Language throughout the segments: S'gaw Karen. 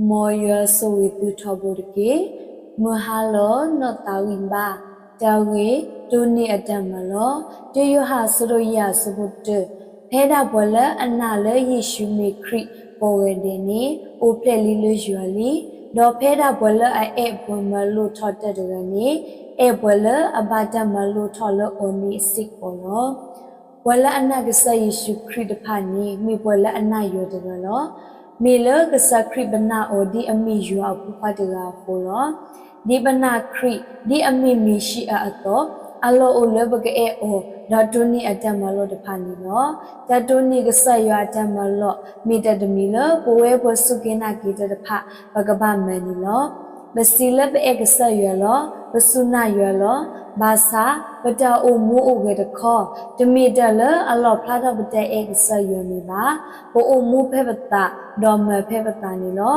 မ်ယွၤဆိၣ်ဂ့ၤသုထီဘိတက့ၢ်. မုၢ်ဟါလီၤနီၢ်သးဝံၣ်ဘါ, တၢ်ဂ့ၢ်, တိၢ်နီၣ်အတၢ်မၤလိာ်, တယိၤဟၣ်အဆၢဒိၣ်ယဲၢ်အဆၢဖိတၢ, ဖဲဒၣ်ပှၤလၢအနာ်လၢယ့ၣ်ၡူးမ့ၢ်ခရံာ်ကိးဂၤဒဲးန့ၣ် အိၣ်ဖျဲၣ်လံလၢယွၤလံ. ဒီးဖဲဒၣ်ပှၤလၢအအဲၣ်ပှၤမၤလိာ်ထီၣ်တၢ်တဂၤန့ၣ် အဲၣ်ပှၤလၢအဘၣ်တၢ်မၤလိာ်ထီၣ်လၢအီၤန့ၣ်စ့ၢ်ကီးလီၤ. ပှၤလၢအနာ်ကစၢ်ယ့ၣ်ၡူးခရံာ်တဖၣ်န့ၣ် မ့ၢ်ပှၤလၢအနာ်ယွၤတဂၤလီၤ. မ့ၢ်လၢကစၢ်ခရံာ်ပနာ်အီၤဒ်အမ့ၢ်ယွၤအဖိခွါတဂၤအဃိလီၤ. ဒ်ပနာ်ခရံာ်ဒ်အမ့ၢ်မ့ၤၡံအၤအသိး, အလီၢ်အိၣ်လၢပကအဲၣ်အီၤ ဒီးတိၢ်နီၣ်အတၢ်မၤလိာ်တဖၣ်န့ၣ်လီၤ. တၢ်တိၢ်နီၣ်ကစၢ်ယွၤအတၢ်မၤလိာ် မ့ၢ်တၢ်တမံၤလၢပဝဲပှၤစူၢ်က့ၤနာ်က့ၤတၢ်တဖၣ် ပကဘၣ်မၤန့ၣ်လီၤ. ပစံးလၢပအဲၣ်ကစၢ်ယွၤလီၤ. ပစူၢ်နာ်ယွၤလီၤ. ဘၣ်ဆၣ် ပတၢ်အိၣ်မူအိၣ်ဂဲၤတခီ, တမ့ၢ်တၢ်လၢအလီၣ်ဖျါထီၣ်ပတၢ်အဲၣ်ကစၢ်ယွၤန့ၣ်ဘၣ်. ပအိၣ်မူဖဲပသး ဒီးမၤဖဲပသးန့ၣ်လီၤ.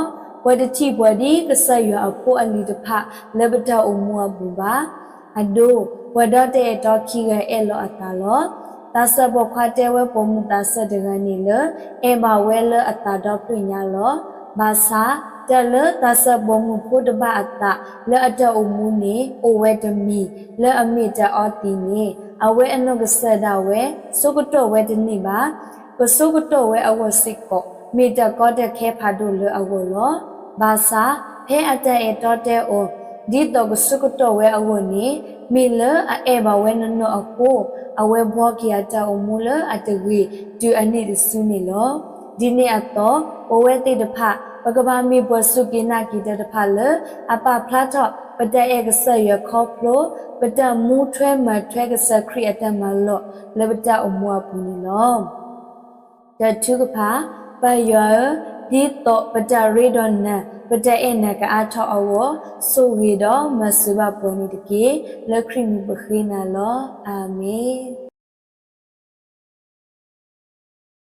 ပတထံၣ်ပှၤဒ်ကစၢ်ယွၤအဖိအလံၤတဖၣ်လၢပတၢ်အိၣ်မူအပူၤဘၣ်. အဒိ, ပှၤဒီတၢ်အဲၣ်တီခံဂၤအဲၣ်လီၤအသးလီၤ. သးစၢ်ပိာ်ခွါတဲဝဲပိာ်မုၣ်သးစၢ်တဂၤန့ၣ်လၢ အဲၣ်ဘၣ်ဝဲလၢအသးဒီဖျၢၣ်ညါလီၤ. ဘၣ်ဆၣ် တၢ်လၢသးစၢ်ပိာ်မုၣ်ဖိတဘၣ်အသးလၢအတၢ်အိၣ်မူန့ၣ် အိၣ်ဝဲတမံၤလၢအမ့ၢ်တၢ်အီသံးန့ၣ် အဝဲအနီၢ်ကစၢ်ဒၣ်ဝဲ ဆိကတီၢ်ဝဲတန့ၢ်ဘၣ်. ပဆိကတီၢ်ဝဲအဂီၢ်စ့ၢ်ကီး မ့ၢ်တၢ်ကီတၢ်ခဲဖးဒိၣ်လၢအဂီၢ်လီၤ. ဘၣ်ဆၣ် ဖဲအတၢ်အဲၣ်တီတဲအီၤ ဒ်သိးကဆိကတီၢ်ဝဲအဂီၢ်န့ၣ် မ့ၢ်လၢအအဲၣ်ဘၣ်ဝဲနီၢ်နီၢ်အဃိ အဝဲဘှီက့ၤအတၢ်အိၣ်မူလၢအတဂ့ၤတုၤအနံၣ်တစုန့ၣ်လီၤ. ဒ်န့ၣ်အသိး ပဝဲသ့ၣ်တဖၣ် ပကဘၣ်မ့ၢ်ပှၤစူၢ်က့ၤနာ်က့ၤတၢ်တဖၣ်လၢ အပာ်ဖျါထီၣ် ပတၢ်အဲၣ်ကစၢ်ယွၤခီဖျိ ပတၢ်မူထွဲမၤထွဲကစၢ်ခရံာ်အတၢ်မၤလိာ်လၢပတၢ်အိၣ်မူအပူၤန့ၣ်လီၤ. တၢ်ထုကဖၣ်, ပၢ်ယွၤဧၢ, ဒ်သိးပတၢ်ရ့ဒီးနၤ ပတၢ်အဲၣ်နၤကအါထီၣ်အဂီၢ် ဆိၣ်ဂ့ၤဒီးမၤစၢၤဘၣ်ပှၤန့ၣ်တက့ၢ်. လၢခရံာ်မံၤပဃ့နၤလီၤ. အၤမ့ၣ်.